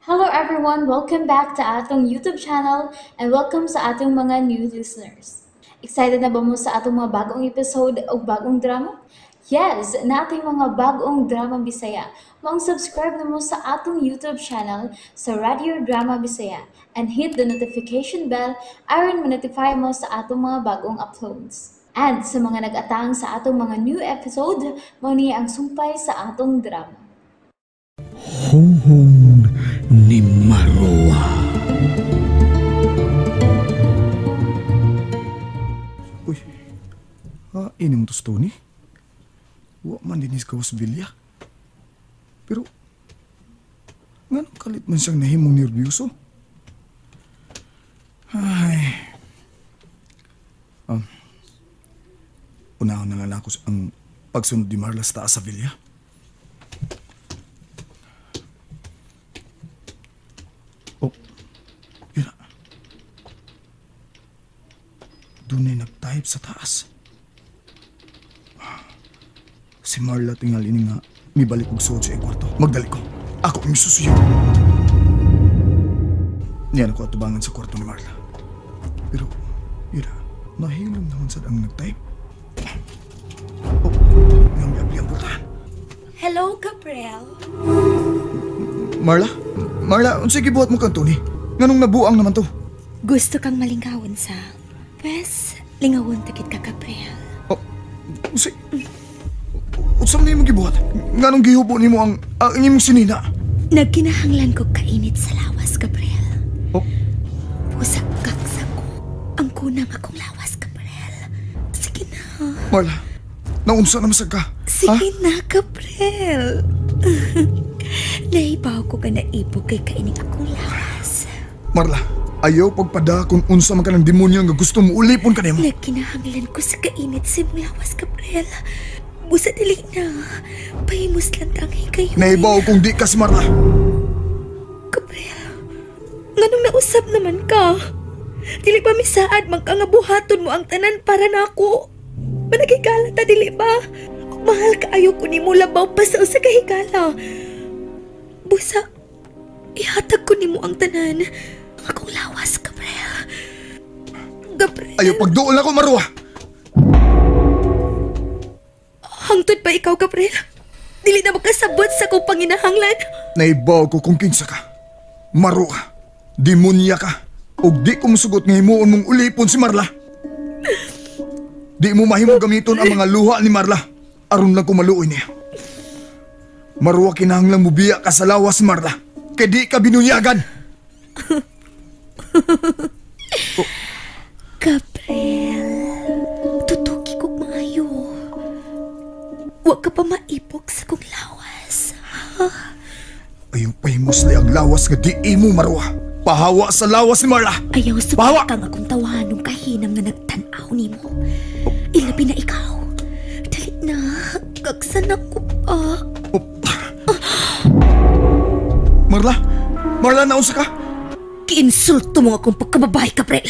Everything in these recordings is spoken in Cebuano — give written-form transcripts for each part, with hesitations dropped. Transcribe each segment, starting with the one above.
Hello everyone! Welcome back to atong YouTube channel and welcome sa atong mga new listeners. Excited na ba mo sa atong mga bagong episode o bagong drama? Yes! Nating mga bagong drama Bisaya. Maong subscribe na mo sa atong YouTube channel sa Radio Drama Bisaya and hit the notification bell aron ma-notify mo sa atong mga bagong uploads. And sa mga nag-atang sa atong mga new episode, mao ni ang sumpay sa atong drama. Hunghong ni Maroa. Uy, ining to Tony. Wa man din kawas bilya. Pero, nganong kalit man siyang nahimong nervyoso? Ay. Unahon na lang ako ang pagsunod ni Marla sa taas sa bilya. Oh, yun na. Doon ay nag-type sa taas. Si Marla tingal ini nga mibalik og suod sa iyang kwarto. Magdali ko. Ako ang misusuyo. Niyan ako atubangan sa kwarto ni Marla. Pero, yun na, nahilom naman sad ang nag-type. Oh, nga miabli ang pultahan. Hello, Gabriel. Marla? Marla, unsay gibuhat mo kang Tony? Nganong nabuang naman to? Gusto kang malingawon sa. Pwes, lingawon takit ka, Gabriel. Oh, unsay... Unsa man nimo gibuhat? Nganong gihubo nimo ang imong sinina? Nagkinahanglan ko kainit sa lawas, Gabriel. Oh. Pusa kaksa ko. Ang kunang akong lawas, Gabriel. Sige na. Marla, naunsa na masag ka? Sige na, Gabriel. Naibaw ko ka naibog kay kaining akong lawas. Marla, ayaw pagpada kung unsa man ka ng demonyo nga gusto mo ulipon ka nimo. Nagkinahanglan ko sa kainit sa imong lawas, Gabriel. Busa dili na. Pahimus lang tang higayon. Naibaw kung di ka si Marla. Gabriel, nganong nausap naman ka? Dili ba misaad man ka nga buhaton mo ang tanan para nako? Managigala ta dili ba? Mahal kaayo ko nimo labaw pa sa usa ka higala. Busa, ihatag ko nimo ang tanan. Ang akong lawas, Gabriel. Gabriel. Ayaw pagduol ako, Marwa. Hangtod pa ikaw, Gabriel. Dili na makasabot sa akong panginahanglan. Naibaw ko kung kinsa ka. Marwa, demonya ka. Og di ko musugot nga himuon mong ulipon si Marla. Di mo mahimo gamiton ang mga luha ni Marla. Aron lang ko maluoy niya. Marwa, kinahanglang mubiya ka sa lawas, Marla. Kay di ka binunyagan. Oh. Gabriel, tutuki kog maayo. Wa ka pa maipok sa kong lawas. Ha? Ayaw pahimusli ang lawas nga di imo, Marwa. Pahawa sa lawas ni Marla. Ayaw subok kang akong tawahanong kahinam nga nagtan-aw nimo. Oh. Ilabi na ikaw. Dali na, gagsan ako pa. Oh. Marla? Marla, naunsa ka? Kiinsulto mo akong pagkababae, Gabriel.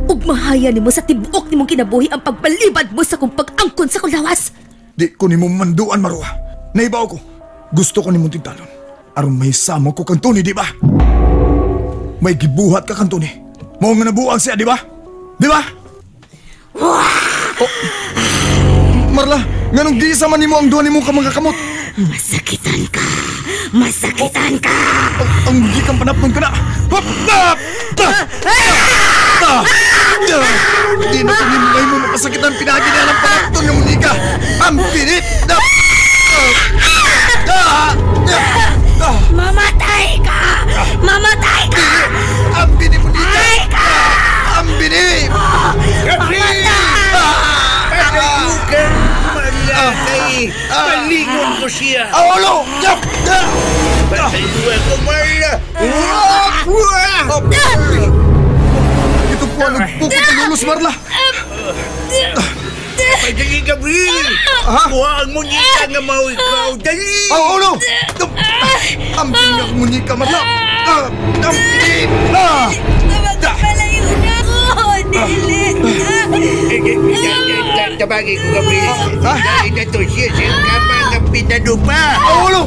Ug mahaya nimo sa tibuok nimong kinabuhi ang pagbalibad mo sa akong pag-angkon sa akong lawas. Di ko nimo manduan, Marwa. Naibaw ko. Gusto ko nimong tintalon. Aron may samo ko kang Tony, di ba? May gibuhat ka kang Tony. Mao nga nabuang siya, di ba? Di ba? Oh. Marla, nganong di sama nimo ang duha nimo ka mga kamot? Masakitan ka! Masakitan ka! Ang di kang panapnon ka na! Di na ko nimo ngayon mo mapasakitan pinagi na ng panapnon nga munika! Ang pinit! Mamatay ka! Mamatay ka! Ang bini munika! Ang bini! Mamatay! Patayukan! Marla kay palingon ko siya. Awolo! Patayukan ko, Marla! Ito po ang nagpukot ng lulos, Marla! Padali, Gabriel! Kuha ang munika nga mao ikaw! Dali! Awolo! Ang bini ang munika, Marla! Ang bini! Palayo na ako! Dili! Tabagin ko, Gabriel. Dahil na to siya sa kama ng pinalupa. Awolo!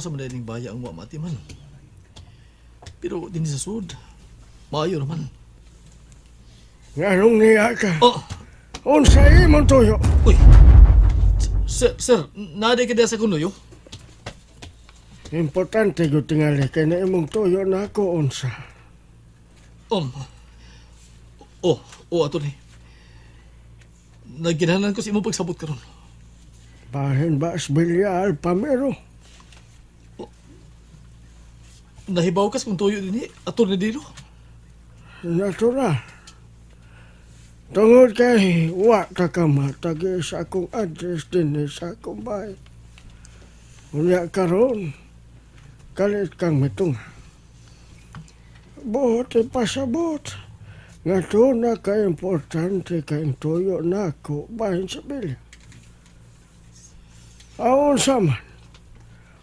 Gawas sa madaling baya ang wa matiman. Pero din sa sud, maayo naman. Nganong niya ka? Oh! Unsa imong tuyo? Uy! Sir, naaday ka diya sa kunuyo? Importante gyud tingali kay na imong tuyo na ako unsa. Ato ni. Nagginhanan ko sa imong pagsabot karon. Bahin ba Villa Alpamero? Oh, nahibaw kas kung tuyo din eh, ato ni Dilo. Natural. Tungod kay wa ka kamatagi sa akong address din sa akong bahay. Unya karon, kalit kang mitunga. Buot ipasabot. Nga to na ka-importante kayong tuyo na ako bahin sa bilya. Aon sa man,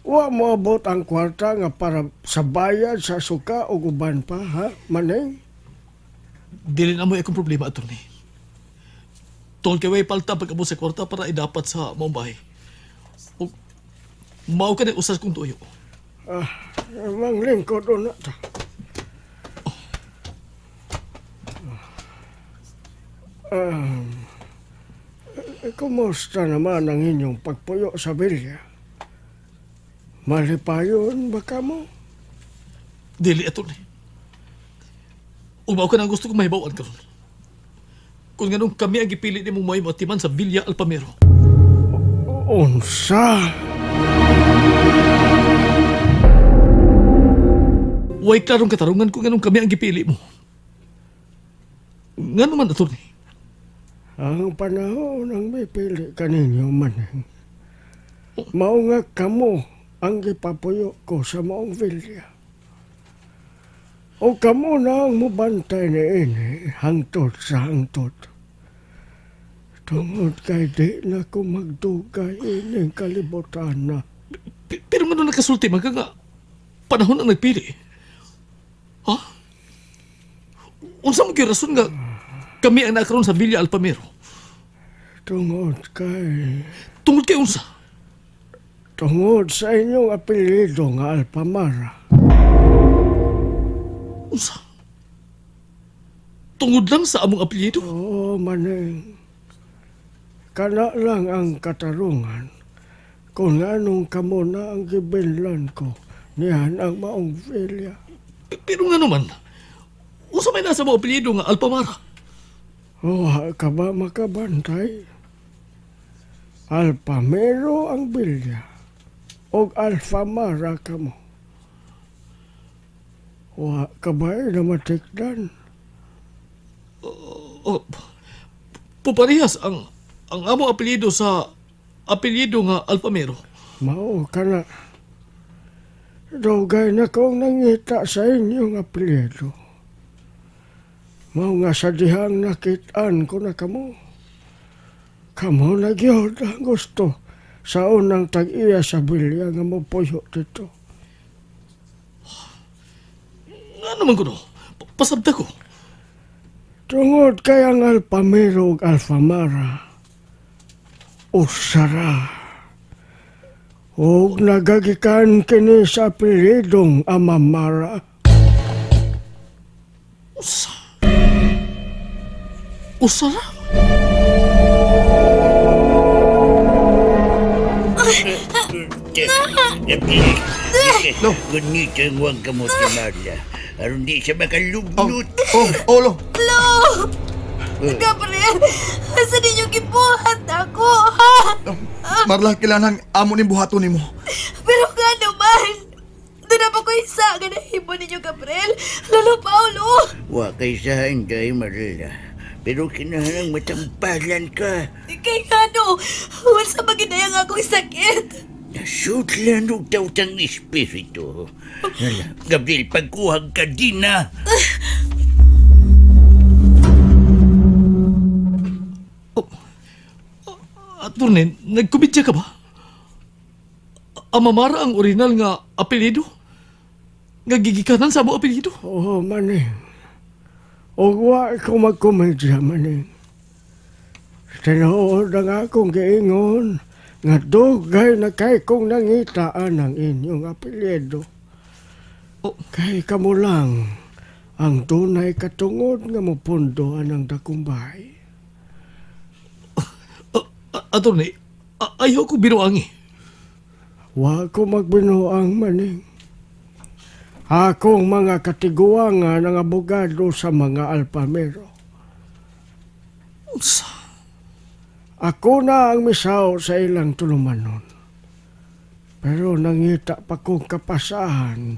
wa mo abot ang kwarta nga para sa bayad sa suka o uban pa, ha, Maneng? Dili na mo akong problema, attorney. Tungod kay way palta pag-abot sa kwarta para idapat sa maong bahay. O, mao ka na usas kong tuyo. Ah, manglingkod na ta. Kumusta naman ang inyong pagpuyo sa bilya? Malipayon ba ka mo? Dili, attorney. Umaw ka na ang gusto kong mahibawan karon. Kung ganun kami ang gipili ni mong may matiman sa Villa Alpamero. Unsa? Way klarong katarungan kung ganun kami ang gipili mo. Ngano man, attorney? Ang panahon ang may pili kaninyo, Maneng. Mao nga kamo ang gipapuyo ko sa maong villa. O kamo na ang mubantay ni ini, hangtod sa hangtod. Tungod kay di na ko magdugay ining kalibutan na. Pero nga nung nakasulti, magka panahon ang nagpili. Ha? Unsa mo gyud rason nga kami ang nakaroon sa Villa Alpamero? Tungod kay... Tungod kay unsa? Tungod sa inyong apelyido nga Alpamara. Unsa? Tungod lang sa among apelyido? Oo, Maneng. Kana lang ang katarungan kung anong kamo na ang gibinlan ko niyan ang maong villa. Pero nga naman, unsa may nasa mong apelyido nga Alpamara? Wa ka ba makabantay? Alpamero ang bilya og Alpamara ka mo. Wa ka ba na matikdan? Puparehas ang among apelyido sa apelyido nga Alpamero. Mao ka na. Dugay na kong nangita sa inyong apelyido. Mao nga sa dihang nakitaan ko na kamo. Kamo na gyud ang gusto sa unang tag-iya sa bilya nga mopuyo dito. Nga naman ko no? Pasabta ko. Tungod kay ang Alpamero ug Alpamara, usara. Ug nagagikan kini sa apelyidong Amamara. Usa? Usara? No. Ganito ang huwag ka mo si Marla. Aron di siya makalugnot. Lo! Lo! Gabriel! Asa ninyo gibuhat ako, ha? Marla, kailangan amo ning buhaton nimo. Pero nga naman! Doon na ba ko isa nga nahimo ninyo, Gabriel? Lolo Paolo! Wa kay sa inday, Marla. Pero kinahanang matampalan ka. Kay ano? Wala sa maginayang akong sakit. Nasutlan og tawtang espiritu. Hala, Gabriel, pagkuhag ka din na. Attorney, nagkomedya ka ba? Amamara ang original nga apelyido? Nga gigikanan sa mo apelyido? Oo, Maning. O wa ko magkomedya, Maning. Tinuod ang akong giingon Nga dugay na kay kong nangitaan ang inyong apelyido. Oh. Kay kamo lang ang dunay katungod nga mopundo anang dakong bahay. Attorney, ayaw ko binuangi. Wa ko magbinuang, Maning. Akong mga katiguangan ang abogado sa mga Alpamero. Unsa? Ako na ang misaw sa ilang tulumanon. Pero nangita pa kong kapasahan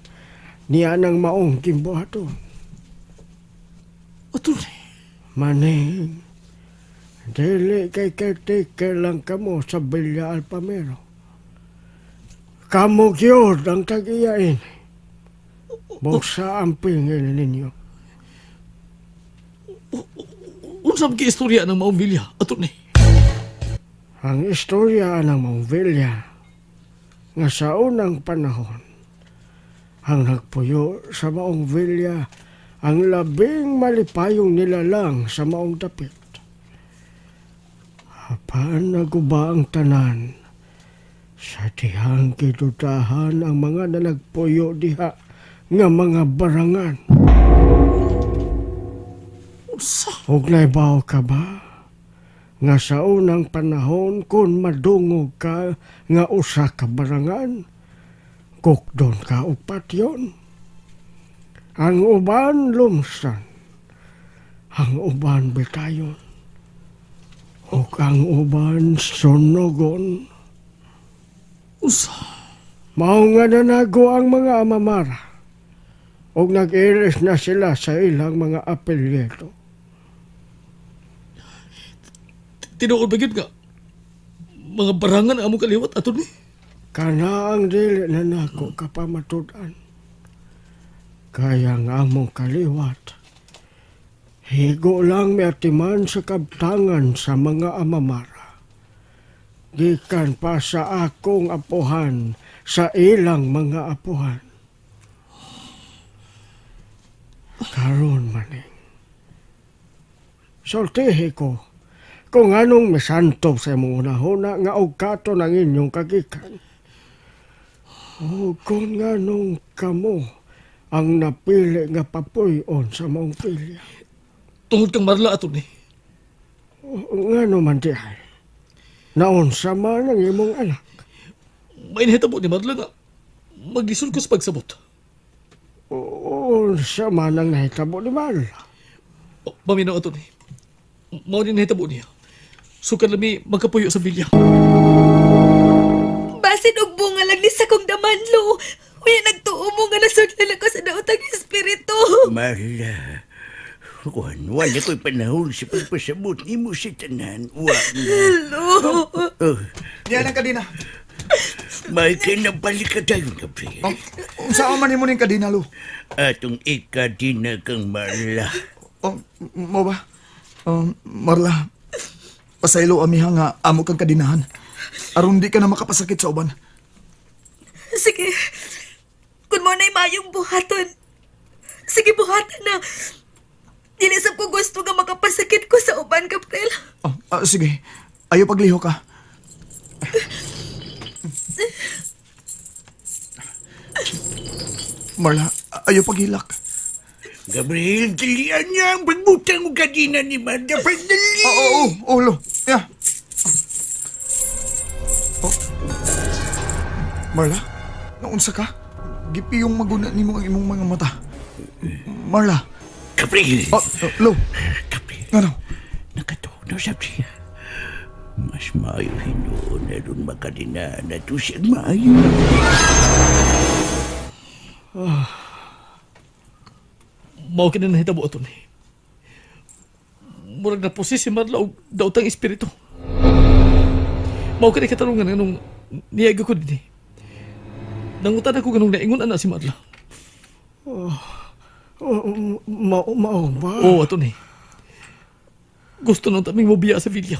niya ng maong kimbuhaton. Attorney. Maning, dili kay caretaker lang kamo sa Villa Alpamero. Kamo gyud ang tag-iyain. Buksa ang pingil ninyo. Unsa man istorya ng maong villa, attorney? Ang istorya ng maong villa nga sa unang panahon, ang nagpuyo sa maong villa ang labing malipayong nilalang sa maong dapit. Apan naguba ang tanan sa dihang kidudahan ang mga nalagpuyo diha nga mga barangan. Unsa? Og naibaw ka ba nga sa unang panahon kung madungog ka nga usa ka barangan, kukdon ka og patyon. Ang uban lumsan, ang uban bitayon, ug ang uban sunogon. Unsa? Mao nga nanago ang mga amamara, ug nag-iris na sila sa ilang mga apelyido. Tinuod ba gyud nga mga barangan ang among kaliwat, attorney? Kana ang dili na nako kapamatud-an. Kaya ang among kaliwat, higo lang miatiman sa kabtangan sa mga amamara. Gikan pa sa akong apuhan sa ilang mga apuhan. Karon maning, sultihi ko kung anong misantob sa imong unahuna nga og kato ng inyong kagikan. O kung anong kamo ang napili nga papuyon sa maong pilya. Tungod kang Marla, attorney. Ngano man di ay? Naunsa man ang imong anak? May nahitabo ni Marla nga maglisod ko sa pagsabot. Unsa man ang nahitabo ni Marla? Paminaw, attorney. Mao ni nahitabo niya. Sukad lami magkapuyo sa villa. Basin og bunga lang ni sa kong damanlo. Uy, nagtuo mo nga nasudlan ako sa daotang espiritu. Marla, kuan, wala ko'y panahon sa pagpasabot ni mo sa tanan. Wa na. Hello. Oh, Diyan ang kadina. May kinabalik ka tayo, Gabriel. Unsa man nimo ning kadina, Lo? Atong ikadina kang Marla. Oh, mo ba? Marla, pasaylo amiha nga amo kang kadinahan. Aron di ka na makapasakit sa uban. Sige. Kung mo na'y mayong buhaton. Sige, buhatan na. Dili sab ko gusto nga makapasakit ko sa uban, Gabriel. Oh, sige. Ayo pagliho ka. Marla, ayo paghilak. Gabriel, dilian niya ang pagbutang og kadina ni Marla. Pagdali! Oo, oo, Lo. Yeah. Oh. Marla, naunsa ka? Gipiyong maguna nimo ang imong mga mata. Marla. Gabriel! Oh, Lo. Gabriel. Ngano? Nakatuon na sab siya. Mas maayo hinuon na ron makadina na to siya maayo. Mao kini nahitabo, attorney. Murag napusi si Marla og daotang espiritu. Mao kini katarungan nganong niyaga ko dinhi. Nangutan ako ganong naingon ana si Marla. Oh, mao ba? Oo, attorney. Gusto nang taming mobiya sa villa.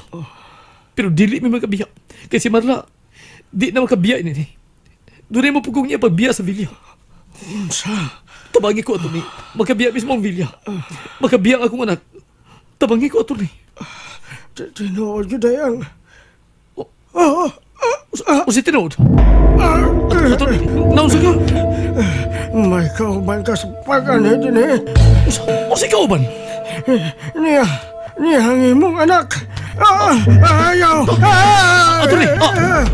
Pero dili mi makabiya. Kay si Marla, di na makabiya ini. Dunay mo pugong niya pagbiya sa villa. Unsa? Tabangi ko, attorney. Makabiya mismo ang villa. Makabiya ang akong anak. Tabangi ko, attorney. Tinuod yun ay ang... Oh. Oh, Usa tinuod? Attorney, naunsa ka? May kauban ka sa pag-anhi dinhi. Usa kauban? Niya, niya ang imong anak. Ah, ayaw! Ah! Attorney!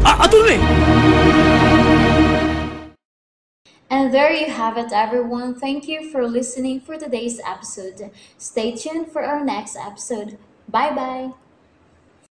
Attorney! And there you have it, everyone. Thank you for listening for today's episode. Stay tuned for our next episode. Bye bye.